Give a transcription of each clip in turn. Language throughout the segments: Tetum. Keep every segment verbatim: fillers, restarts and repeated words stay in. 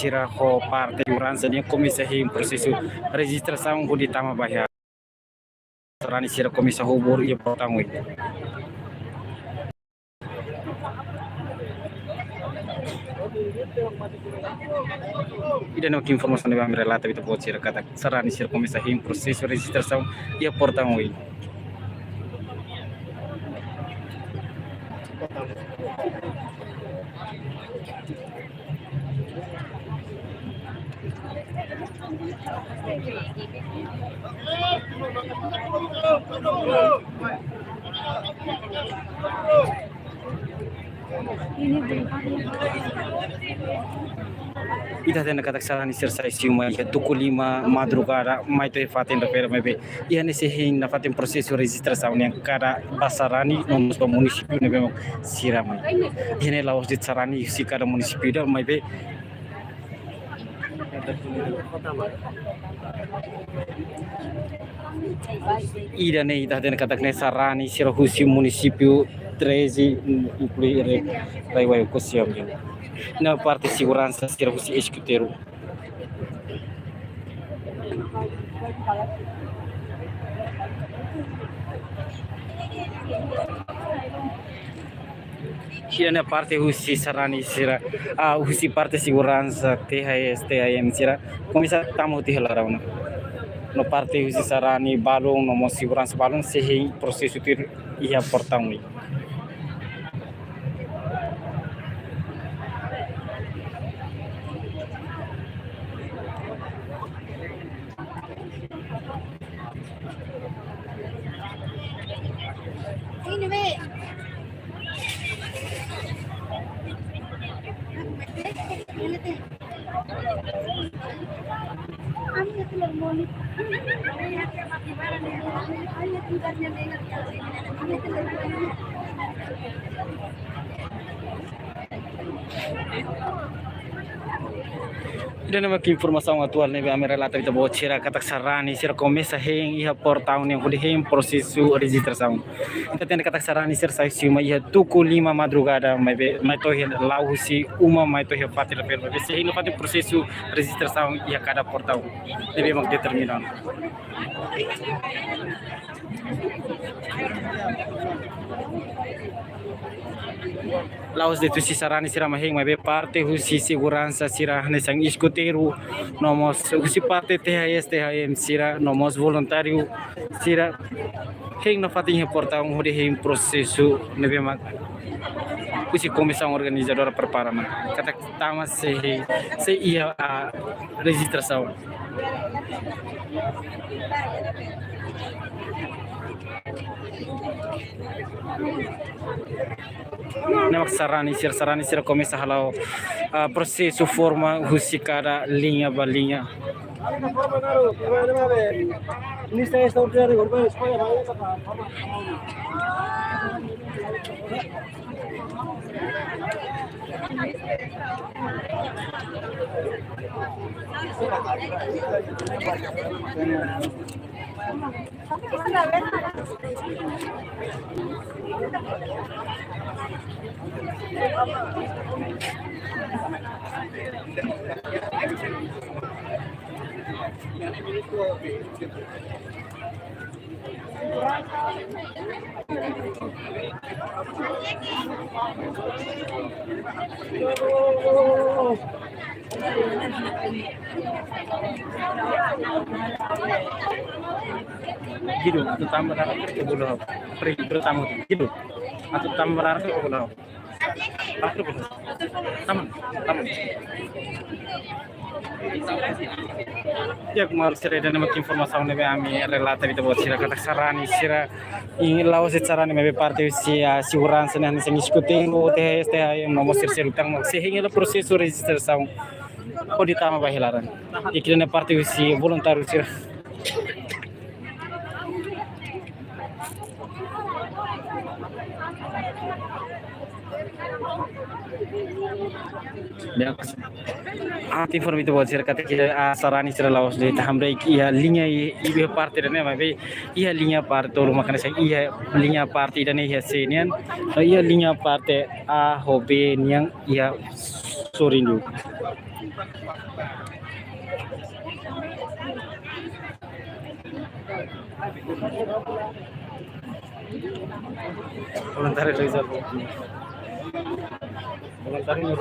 sira ho parte seguransa nian komesa hein prosesu rejistrasaun hodi tama ba iha. Sarani sira komesa hobur iha portaun oin. Ida-ne'e mak informasaun ne'ebé ami relata ba ita-boot sira katak sarani sira komesa hein prosesu rejistrasaun iha portaun oin. Ita hatene katak sarani sira sai husi uma iha tuku lima madrugada mai to'o iha fatin da feira maibé iha ne'e sei hein nafatin prosesu rejistrasaun nian kada ba sarani no mós ba munisípiu ne'ebé mak sira mai. Iha ne'e la'ós de'it sarani husi kada munisípiu ida maibé ida-ne'e ita hatene katak ne'e sarani sira husi munisípiu treze, inklui Rai-, Rai-Wahyu Kosiam. Iha parte seguransa sira husi eskuteiru. Iha ne'e parte husi sarani sira, ah, husi parte seguransa T H S, T H M sira komesa tama hotu iha ladaun ne'e. No parte husi sarani balun no mós seguransa balun sei hein prosesu tuir iha portaun ne'e. Ida-ne'e mak informasaun atuál ne'ebé ami relata ba ita-boot sira katak sarani sira komesa hein iha portaun ne'e hodi hein prosesu rejistrasaun. Ita hatene katak sarani sira sai husi uma iha tuku lima madrugada maibé mai to'o iha la'o husi uma mai to'o iha fatin da feira maibé sei hein nafatin prosesu rejistrasaun iha kada portaun ne'ebé mak determina. La'ós de'it husi sarani sira mak hein maibé parte husi seguransa sira hanesan eskuteiru no mós husi parte T H S, T H M sira no mós voluntáriu sira hein nafatin iha portaun hodi hein prosesu ne'ebé mak husi komisaun organizadora prepara ona katak tama sei, sei iha, ah, rejistrasaun. Ne'e mak sarani sira, sarani sira komesa hala'o, ah, prosesu forma husi kada liña ba liña. Gidu, atu tama ba laran ke bolu. Pri, bolu tama. Gidu, atu tama ba laran ke bolu. Atu bolu. Tama, tama. Ya, kolega sira, ida-ne'e mak informasaun ne'ebé ami relata ba ita-boot sira katak sarani sira, iha la'ós de'it sarani maibé parte husi, ah, seguransa nian hanesan eskuteiru, T H S, T H M no mós sira seluk tan mak sei hein hela prosesu rejistrasaun hodi tama ba iha laran. Iha ne'e parte husi voluntáriu sira. Ya, ah, atu informa ba ita-boot sira katak, ah, sarani sira la'ós de'it, hamriik iha liña i, iha parte ida-ne'e maibé iha liña parte tolu mak hanesan iha liña parte ida-ne'e iha C nian, iha liña parte A ho B nian iha sorin duni. Voluntáriu realiza. Voluntáriu no.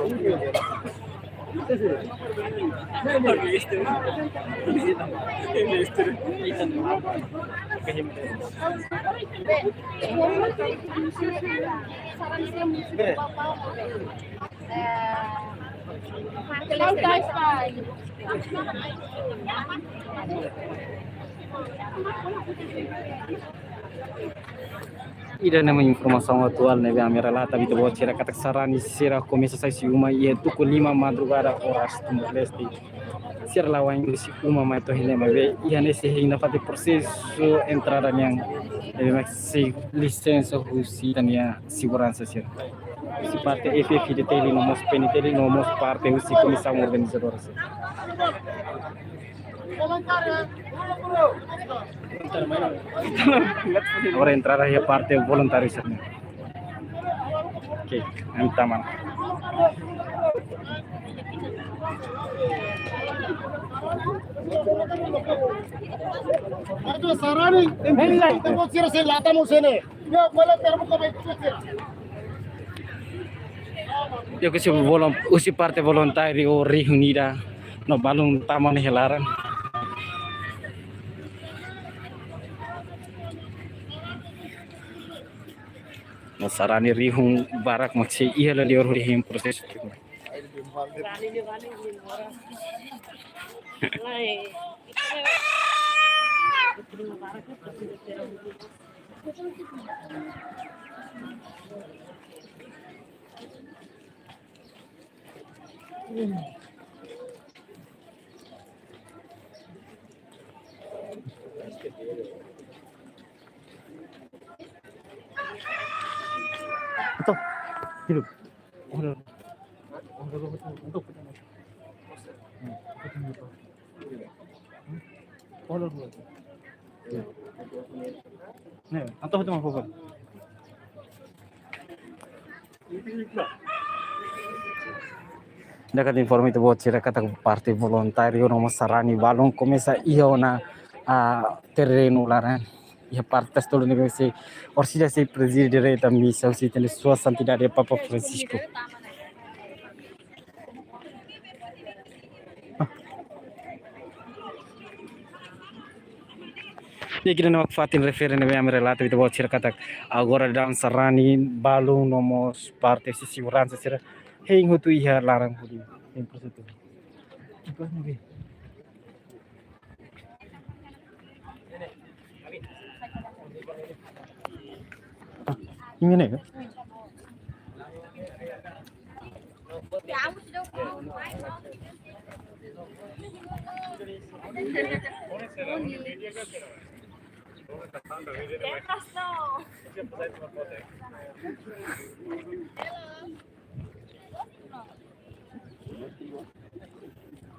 Ida-ne'e mak informasaun atuál ne'ebé ami relata ba ita-boot sira katak sarani sira komesa sai husi uma iha tuku lima madrugada oras Timor-Leste. Sira la'o husi uma mai to'o iha ne'e, maibé iha ne'e sei hein nafatin prosesu entrada nian, ne'ebé mak sei lisensa husi ita-nia seguransa sira. Husi parte F-FDTL no mós P-NTL no mós parte husi komisaun organizadora sira. Agora entrada iha parte voluntáriu sira-ne'e. Oke, ami tama ona. Sarani, ita-boot sira sei la'o tama husi ne'e. Iha husi volun-, husi parte voluntáriu rihun ida no balun tama ona iha laran. No sarani rihun barak mak sei iha ladi'or hodi hein prosesu. Atu, hidup. Atu, atu, atu, atu. Ne'e, atu hotu mak fofo. Ita-boot informa ita-boot sira katak parte voluntáriu no mós sarani balun komesa iha ona, ah, terrenu laran. Iha parte tolu ne'ebé sei, orsida sei prezide direta misa husi ita-nia Sua Santidade Papa Francisco. Iha ida-ne'e mak fatin refere ne'ebé ami relata ba ita-boot sira katak agora daudaun sarani balun no mós parte husi seguransa sira hein hotu iha laran hodi hein prosesu. Ita-boot ne'ebé. Ah, ini nih, kan?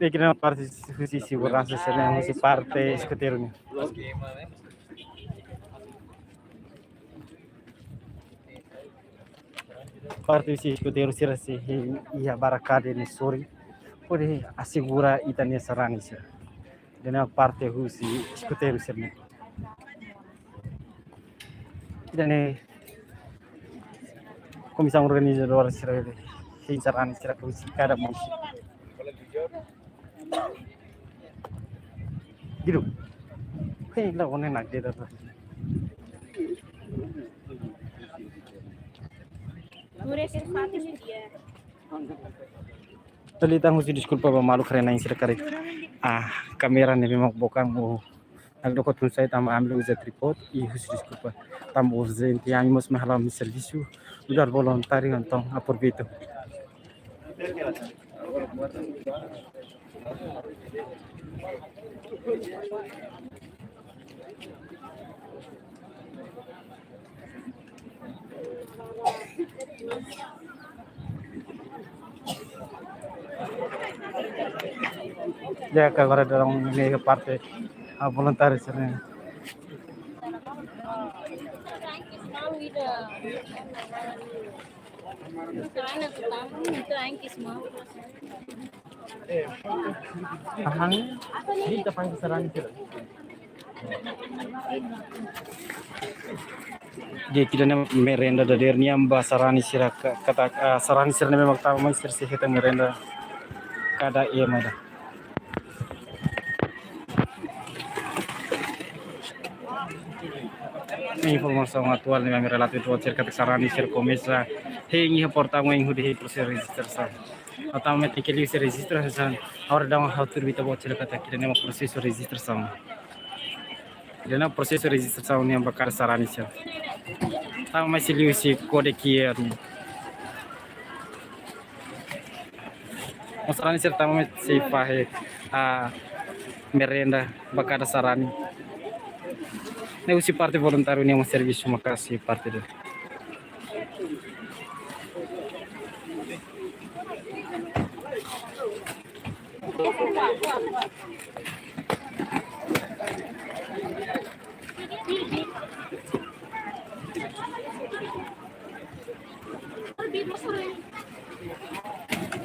Iha ida-ne'e parte husi seguransa sira-ne'e, husi parte eskuteiru nian. Parte husi eskuteiru sira sei iha barak kadeira ne'e sorin hodi asegura ita-nia sarani sira. Ida-ne'e parte husi eskuteiru sira-ne'e. Ida-ne'e komisaun organizadora sira-ne'e, hein sarani sira husi kada munisípiu. Gitu. Hei, la one nak dia dapat. Ita-boot husu deskulpa ba maluk karena ita-boot sira karik. Ah, kámera ne'e memang bokang, oh. Nak doko tun sai tanba ami la uza tripod, i husu deskulpa. Tanba urjente, ami mós mai hala'o ami-nia servisu, nu'udar voluntáriu, entaun aproveita. Ya, agora daudaun ne'e parte, ah, voluntáriu sira-ne'e. Ahang, ini kita panggil sarani sira. Di'ak, ida-ne'e merenda dadeer nian ba sarani sira ka-, katak, ah, sarani sira ne'ebé mak tama mai sira sei hetan merenda kada ema ida. Informasaun atuál ne'ebé ami relata ba ita-boot sira katak sarani sira komesa hein iha portaun oin hodi hein prosesu rejistrasaun. Tama mai tenke liu husi rejistrasaun. Agora daudaun ha'u hatudu ba ita-boot sira katak ida-ne'e mak prosesu rejistrasaun. Ida-ne'e mak prosesu rejistrasaun nian ba kada sarani sira. Tama mai sei liu husi kode Q R nian. No sarani sira tama mai sei fahe, ah, merenda ba kada sarani. Ne'e husi parte voluntáriu nian mak servisu maka'as husi parte ida.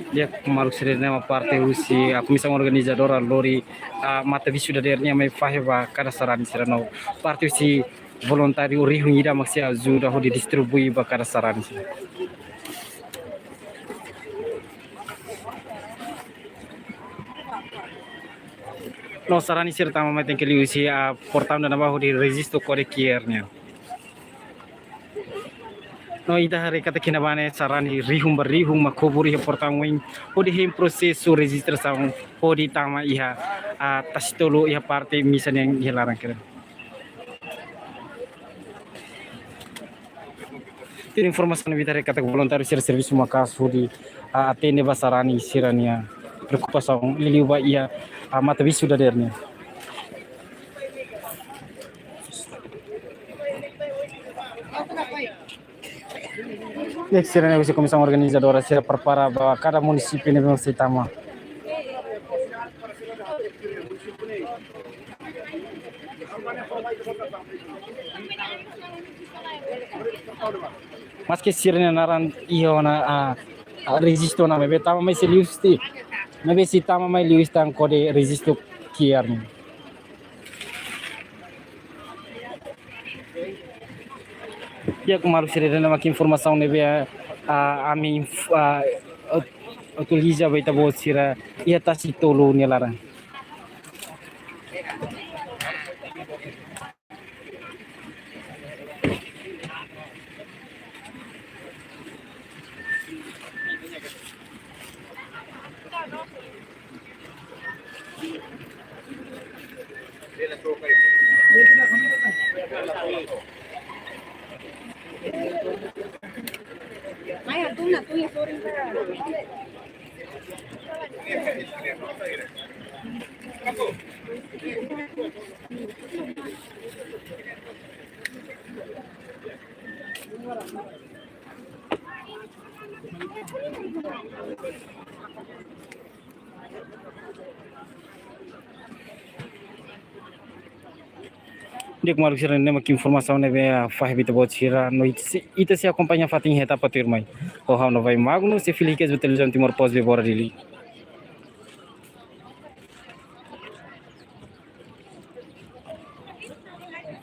Di'ak, maluk sira, ne'e mak parte husi, ah, komisaun organizadora lori, ah, matabixu dadeer nian mai fahe ba kada sarani sira no parte husi voluntáriu rihun ida mak sei ajuda hodi distribui ba kada sarani sira. No sarani sira tama mai tenke liu husi, ah, portaun ida-ne'ebá hodi rejistu kode Q R nian. No ita haree katak iha ne'ebá ne'e sarani rihun ba rihun mak kubur iha portaun oin hodi hein prosesu rejistrasaun hodi tama iha, ah, tasi tolu iha parte misa nian iha laran kerem. Tuir informasaun ne'ebé ita haree katak voluntáriu sira servisu maka'as hodi, ah, atende ba sarani sira-nia preokupasaun liuliu ba iha, ah, matabixu dadeer nian. Di'ak, sira-ne'e husi komisaun organizadora sira prepara ba kada munisípiu ne'ebé mak sei tama. Maske sira-nia naran iha ona, ah, ah, rejistu ona, maibé tama mai sei liu husi, maibé sei tama mai liu husi tan kode rejistu Q R nian. Di'ak, maluk sira, ida-ne'e mak informasaun ne'ebé, ah, ami inf-, ah, at-, atualiza ba ita-boot sira iha tasi tolu nia laran. Di'ak, maluk sira, ne'e mak informasaun ne'ebé fahe ba ita-boot sira no ita sei, ita sei akompaña fatin iha etapa tuirmai. Ho ha'u Novai Magno, sei fila hikas ba Televizaun Timor Post, Bora Dili.